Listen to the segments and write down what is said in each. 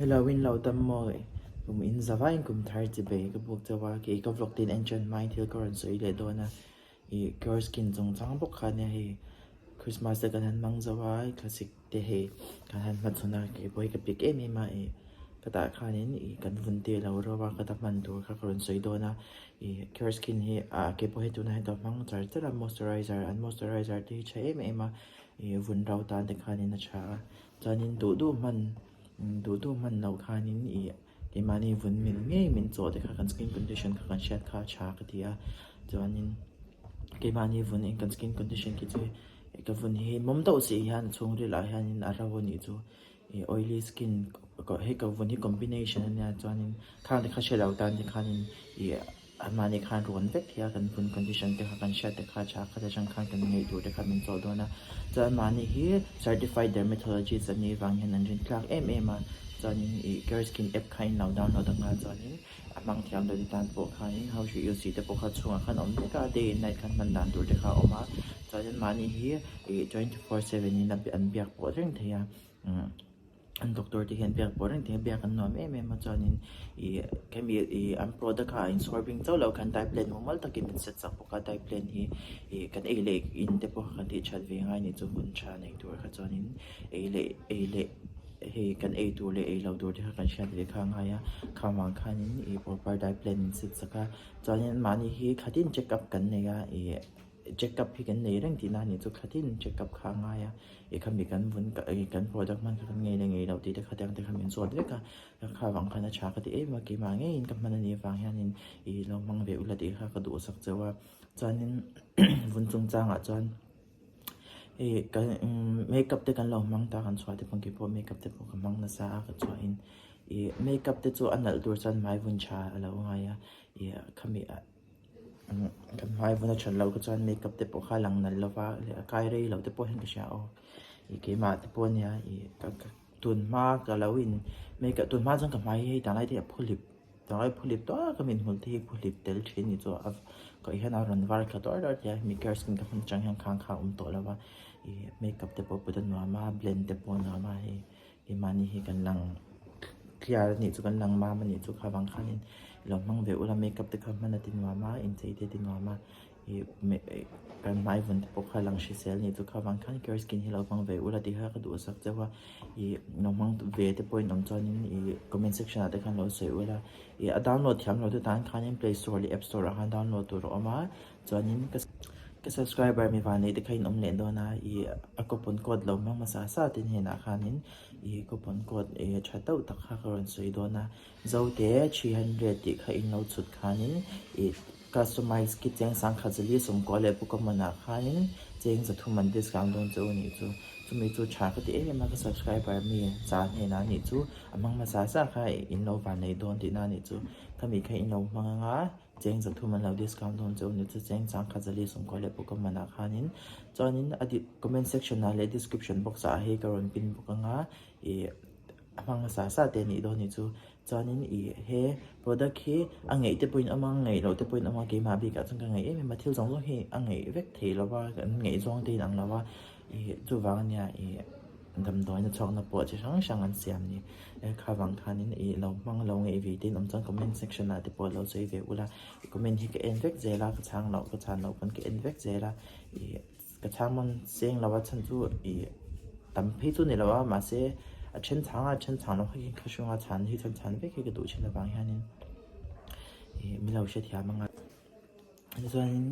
Hello in lo dam maw kum in za vaiin kum thar chi bei ka buk chauh a kei ka vlog te in en ṭan hmain thil ka rawn sawi leh dawn a ih cure skin chungchang bawk kha ania hei Christmas te kan han hmang zo a thlasik te hei kan han hmachhawn a kei pawh hi ka pik em em a ih ka tah khanin ih kan vun te lo ro a ka ta hman tur kha ka rawn sawi dawn a ih cure skin hi ah kei pawh hei tunah hian ka hmang char char a moisturizer an moisturizer te hi tha em em a ih vun ro tan te khanin a tha a chuanin duh duh hman duh duh hman loh khanin ih keimahni vun mil ngei min chawh te kha kan skin condition kha kan hriat kha a tha ka ti a chuanin keimahni vun in kan skin condition khi chu ka vun hi mawm deuh si hian a chhungril ah hianin a ro anih chu ih oily skin hei ka vun hi combination ania chuanin khang te kha hre lo tan te khanin ih Anmahni khan rawn vek thei a, kan vun condition te kha kan hriat te kha a tha a, khata tang khan kan ngaih tur te kha min chawh dawn a. Chuan anmahni hi certified dermatologist an nih vang hian an rin tlak em em a, chuanin ih Care Skin app kha in lo download ang a, chuanin a hmang thiam lo te tan pawh khanin how to use tih te pawh kha chhungah khan a awm vek a, day and night khan hman dan tur te kha a awm a, chuan anmahni hi ih 24/7 in an biak pawh reng thei a. An doctor te hian biak pawh reng thei a biak an nuam em em a chuanin ih khemi ih an product a inchhawr bing chauh loh khan diet plan mumal takin min set sak bawk a diet plan hi ih kan ei leh in te pawh kan tih that ve ngai a nih chu hun tha nei tur kha chuanin ei leh ei leh hei kan ei tur leh ei lo tur te kha kan hriat ve kha a ngai a khang vang khanin ih proper diet plan min set sak a chuanin mahni hi khatin check up kan nei a ih. Check up hi kan nei reng tihna a nih chu thlatin check up kha a ngai a, ih khami kan vun kan product hman kha kan ngei leh ngei loh tih te kha tiang te kha min zawt vek a, kha vang khan a tha ka ti em a, keimah ngeiin ka hman a nih avang hianin ih lo hmang ve ula tih kha ka duhsak chauh a, chuanin vun chungchangah chuan ih kan makeup te kan lo hmang ta kan chhuah te pawh keipawh makeup te pawh ka hmang nasa a ka chhuahin ih makeup te chu a nalh tur chuan hmai vun tha a lo ngai a, ih khami ah. Kan hmai vun a that loh kha chuan makeup te pawh kha a lang nalh lo va leh a kai rei loh te pawh hian ka hria aw ih keimah te pawh ania ih ka ka tun hma ka lo in makeup tun hma chuan ka hmai hi hei tah lai te hi a phu hlip tah lai phu hlip tawh a ka mithmul te hi phu hlip tel thin ni chu a ka hian a rawn var thla tuar tuar thei a hemi care skin ka hman atang hian khang kha a awm tawh lo va ih makeup te pawh put a nuam a blend te pawh a nuam a hei. Keimahni hi kan lang clear a nih chu kan lang mam a nih chu kha vang khanin i lo hmang ve ula makeup te kha hman a ti nuam a inchei te a ti nuam a ih kan hmai vun te pawh kha lang hrisel a nih chu kha vang khan care skin hi lo hmang ve ula tih kha ka duhsak chauh a ih lo hmang ve te pawhin awm chuanin ih comment section ah te khan lo sawi ula ih a download thiam lo te tan khanin play store leh app store ah khan download tur a awm a chuanin ka ka subscriber mi vanneih te kha in awm leh dawn a ih a coupon code lo hmang hmasa sa te hnenah khanin ih coupon code ih tha deuh tak kha ka rawn sawi dawn a zote 300 tih kha in lo chhut khanin ih customize kit cheng sangkhat zali sawmkua leh pu common ah khanin cheng zathum an discount dawn chu a nih chu chumi chu tha ka ti em em a ka subscriber mi za hnenah a nih chu a hmang hmasa sa kha in lo vanneih dawn tihna a nih chu khami kha in lo hmang anga. Cheng zathum an lo discount dawn chu ni chu cheng changkhat zali sawmkua leh pawh ka man ah khanin chuanin a comment section ah leh description box ah hei ka rawn pin bawk anga ih a hmang hmasa sa te anih dawn ni chu chuanin ih he product hi a ngeih te pawhin a awm a a ngeih loh te pawhin a awm a keimah bikah chuan ka ngeih em em a thil zawng zawng hi a ngeih vek thei lo va kan ngeih zawng te in ang lo va ih chuvang ania ih. Damdawiin a chhuakna pawh chi hrang hrang an siam ni. Kha vang khanin ih lo hmang lo ngeih ve te in awm chuan comment section ah te pawh lo sawi ve ula. Comment hi ka en vek zel a, ka chhang loh ka chhan loh pawn ka en vek zel a. Ih ka chhang hman seng lo a chhan chu ih tam phei chu ni lo a mahse a then chhang a a then chhang loh hi kha hrianga chhan hi chuan chhan vek hi ka duh thin avang hianin ih min lo hrethiam ang a. Chuanin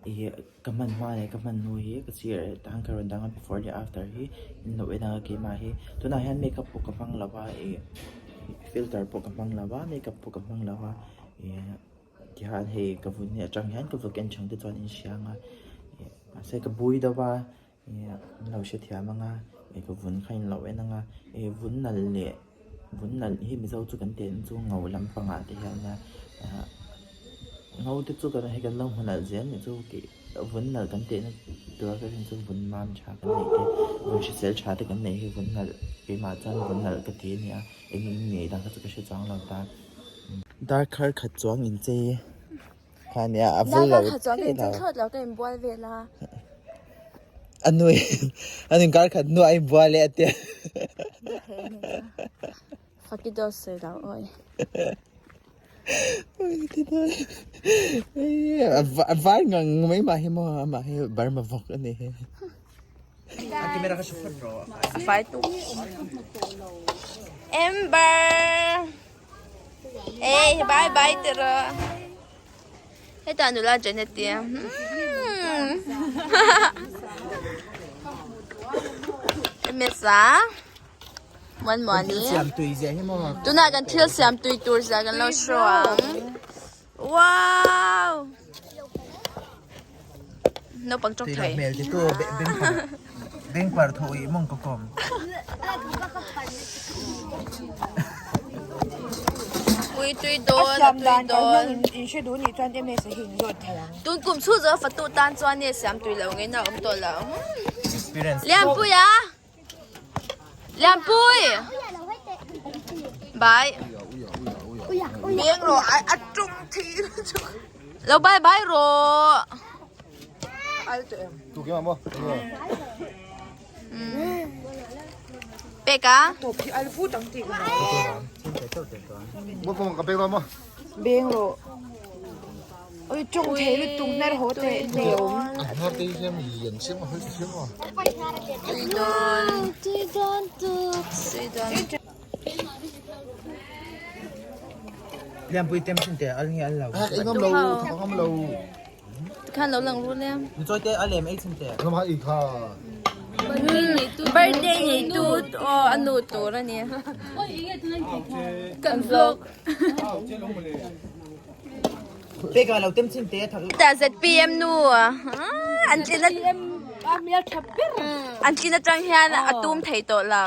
ih ka hman hma leh ka hman hnu hi ka chhiar tan ka rawn dang a before leh after hi in lo en a keimah hi tunah hian makeup pawh ka hmang lo a ih filter pawh ka hmang lo a makeup pawh ka hmang lo a ih tihian hei ka vun hi atang hian ka vlog en chang te chuan in hria ang a ih mahse ka bui deuh a. Ih an lo hrethiam ang a ih ka vun kha in lo en ang a ih vun nalh leh vun nalh hi mizo chu kan tih ang chu ngo lampangah te hian a ah ngo te chu kan hei kan lo hmu nalh zel nih chu tih vun nalh kan tihna tura ka rin chu vun mam tha kan neih te vun hrisel tha te kan neih hi vun nalh keimah chuan vun nalh ka ti a nia eng eng nge dang kha chu ka hre chuang lo ta darkar khat chuang inchei. Khania a vul lo Darkar khat chuan ka inchei thlawt lo ka inbual vel a. A nui a nin kar khat hnuah a inbual leh a tia. Faki dawt sawi lo awi. A var ngang mai mah hi maw amah hi Burma vawk a ni hi. A camera kha hre phawt rawh. A fai tuk. Amber. Hey, bye bye ti rawh. Hetah nula Janet i a Mesa muan muan i tunah kan thil siam tui tur zia kan lo show ang wow naupang tawk thei Ui tui dawn a tui dawn. Tun kum chhu zawh fatu tan chuan nge siam tui lo nge na awm tawh lo. Lianpui a! Lianpui! Bye. Lo bye bye rawh. Pek a. Lianpui tem chin teh al nge al lo. Khan lo lang ru le. Ni chawi te a lem ei chin teh. Birthday nei tu aw a nu tur a ni. Kan vlog. Peka lo tem chin teh thak. Ta ZPM nu an tlin an tlin atang hian a tum thei tawh lo.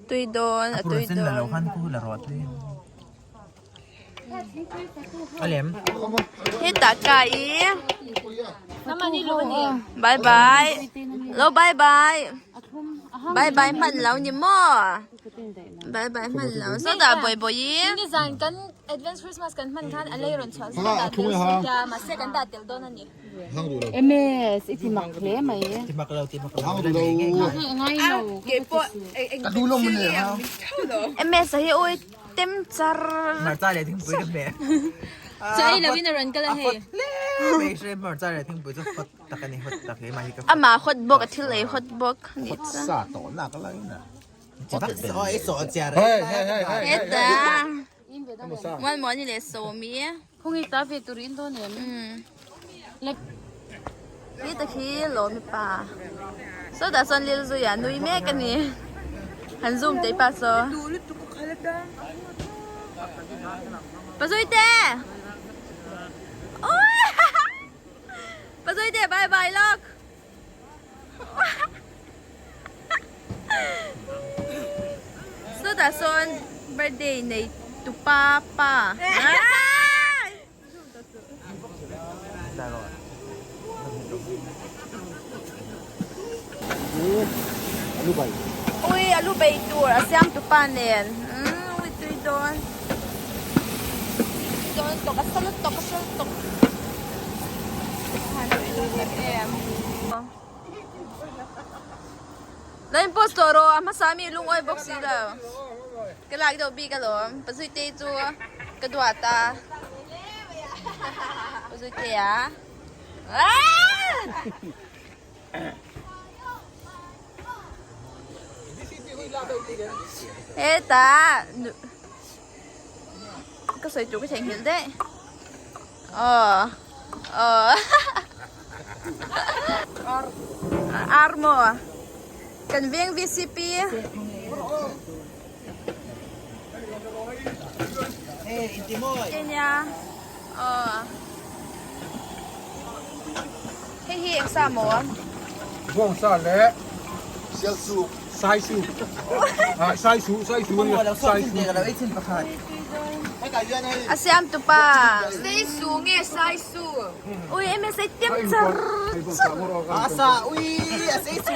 Tui dawn a tui dawn. Hetah ka i bye bye lo bye bye bye bye hman lo ni maw bye bye hman lo sawtah bawibawi MS i ti mak hle mai. Ti mak lo ti mak lo. MS a hi ui tem char. Hmarcha leh thingpui ka hmeh. Chai lo in a rawn kal a hei. Hei hre hmarcha leh thingpui chu hot tak a ni hot tak hle mai hi ka. Ama hot bawk a thil ei hot bawk a nih chu. Sa tawh nak a lai na. Heta. Mual muani leh sawmi. Khawnge ta ve tur in dawn em? Khi ta khi lawmi pa. Sawtah chuan lil zuia nui mek a ni. Han zoom teh pa saw. Pa zui te! Pa zui te bye bye lawk. Sawtah sawn birthday nei tu pa pa. Ui a lu bei tur a siam tu pa nen ui tui dawn tui dawn tawk a sa lutuk a sa lutuk. Lo in post tawh rawh a hmasa mi lungawi bawk si lo ka lak deuh bik alawm Pazuitei chu ka duat a Pazuitei a Hetah ka sawi tur ka theihnghilh daih. Aw aw Ar maw kan veng VCP Kenya aw hei hi eng sa maw Bawng sa leh sial su sai su sai su sai su sai su A siam tu pa. Sei su nge sai su. Ui em sei tem char char. Asa ui a sei su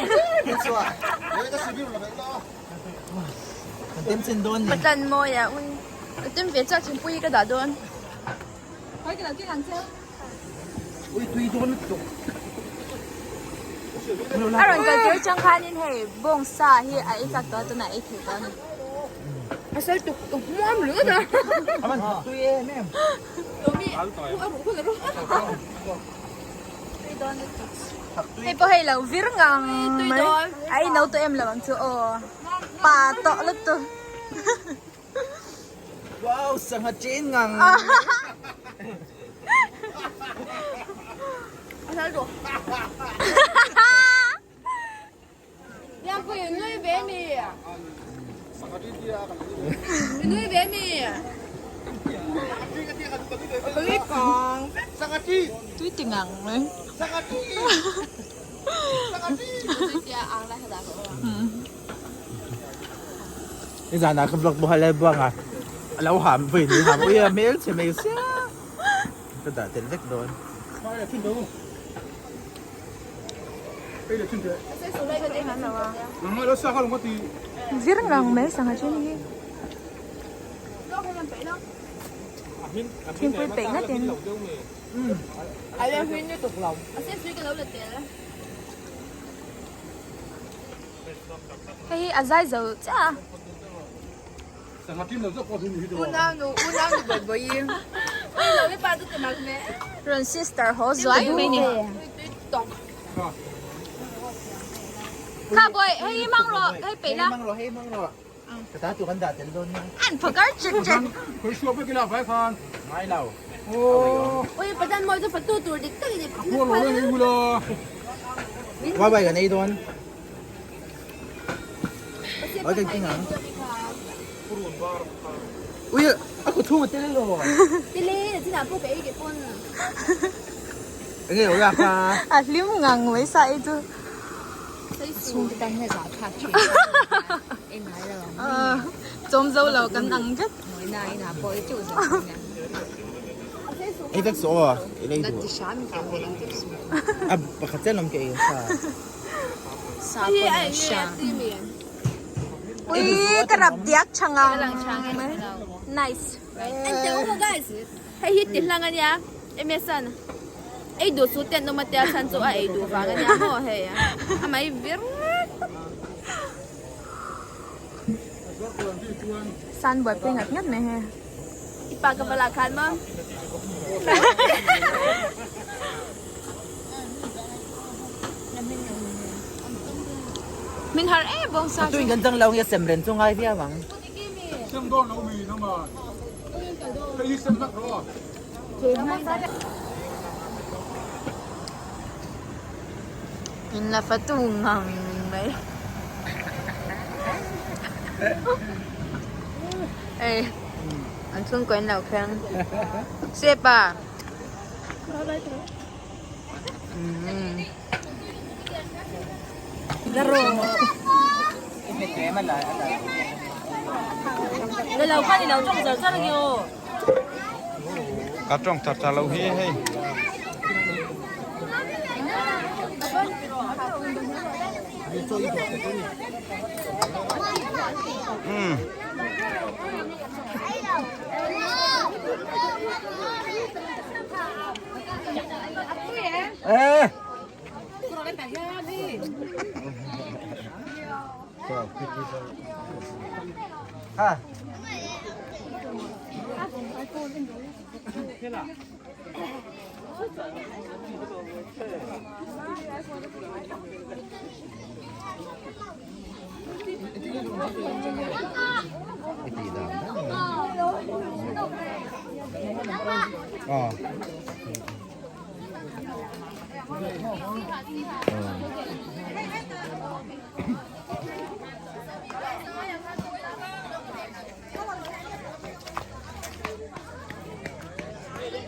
Kan tem chin dawn ni. Patlan mawi a ui. Ka tem ve chak thingpui ka dah dawn. Ui tui dawn lutuk. A rawn kal tir atang khanin hei bawngsa hi a ei chak tawh a tunah ei thei tawh a ni. A sal tuk ka hmuam ringawt a. A man thak tui em em. Hei pawh hei lo vir ngang mai. A ei no tawh em lo ang chu aw. Pa tawh lutuk. Wow, sangha chin ngang. Tui ti ngang mai. Nizan ah ka vlog bawk a lai buang a a lo ham vawi ni ham ui a hmel chhe mai sia ka dah tel vek dawn. Vir ngang mai sangha chu ni hi. Thingpui peih ngat in. Hei hi a zai zo chiah a. Rawn sister haw zuai mai ni. Kha bawi hei hi mang rawh hei peih la. Hei mang rawh hei mang rawh. Ka ta tur kan dah tel dawn nia. An phakar chek chek. Ngai lo. Wai wai kan ei dawn. Oi kan king ang. Ui a kut chhung a tel lo. Enge ui a kha. A hlim ngang mai sa ei chu. Chawm zo lo kan ang vek. Ei vek suh aw i lei duh. A pakhat chiah lawm ka ei sa. Ui ka rap diak tha ngang mai. Nice. Hei hi ti hlang ania Emesan ei duh chu ten awm a tia chhan chu a ei duh vang ania maw hei a mai vir San buaipui ngat ngat mai hei. I pa ka va lah khan maw. Min har em bawng sa chu. Tuin kan chang lo nge sem ren chu ngai viau ang. In la fatu ngang mai. Ei, an chhungkaw in lo thleng. Sepa. Ka tawng char char lo hi hei. Um. Ê. Ha.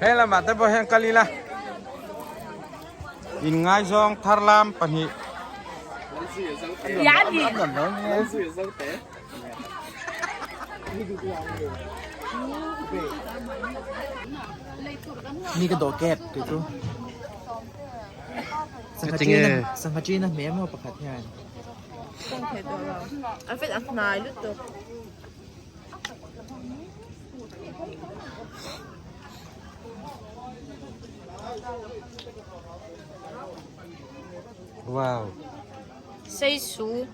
Heng lamah te pawh hian kal ila inngaizawng thar lam pahnih Mi ka dawh kep tih chu sangha chin a sangha chin a hmel maw pakhat hian. A fel a hnai lutuk. Wow. Sei su.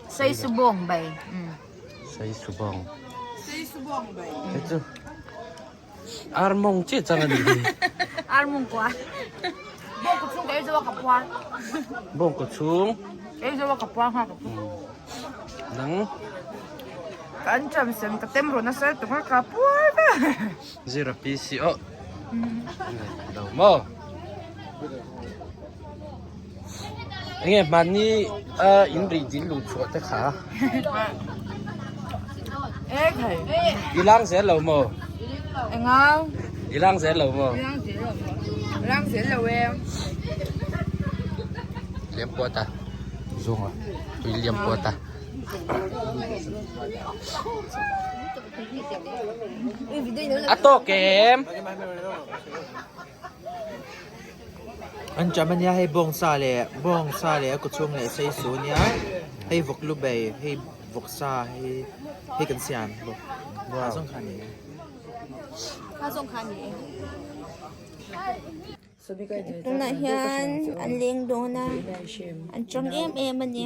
Sei su bawng bai. Sei su bawng. Sei su bawng bai. Hei chu. Ar mawng chiah chang a nih hi. Ar mawng kua. Bawng kaw chhung ka ei zo a ka puar. Bawng kaw chhung. Ka ei zo a ka puar nghal ka puar. Nang. Ka an cham sem ka tem rawn nasa lutuk a ka puar ber. Zira PC aw. Lo maw. Enge hmanni a in rih dil luh chhuah te kha. I lang zel lo maw? Enga? I lang zel lo maw? Lang zel lo e. Liam puat a. Zung a. Tui liam puat a. A tawk em? An cham ania hei bawngsa leh bawngsa leh a kawchhung leh sei su ania hei vawk lu bei hei vawksa hei hei kan siam bawk a zawng kha a ni e. Tunah hian an leng dawn a an tang em em a ni.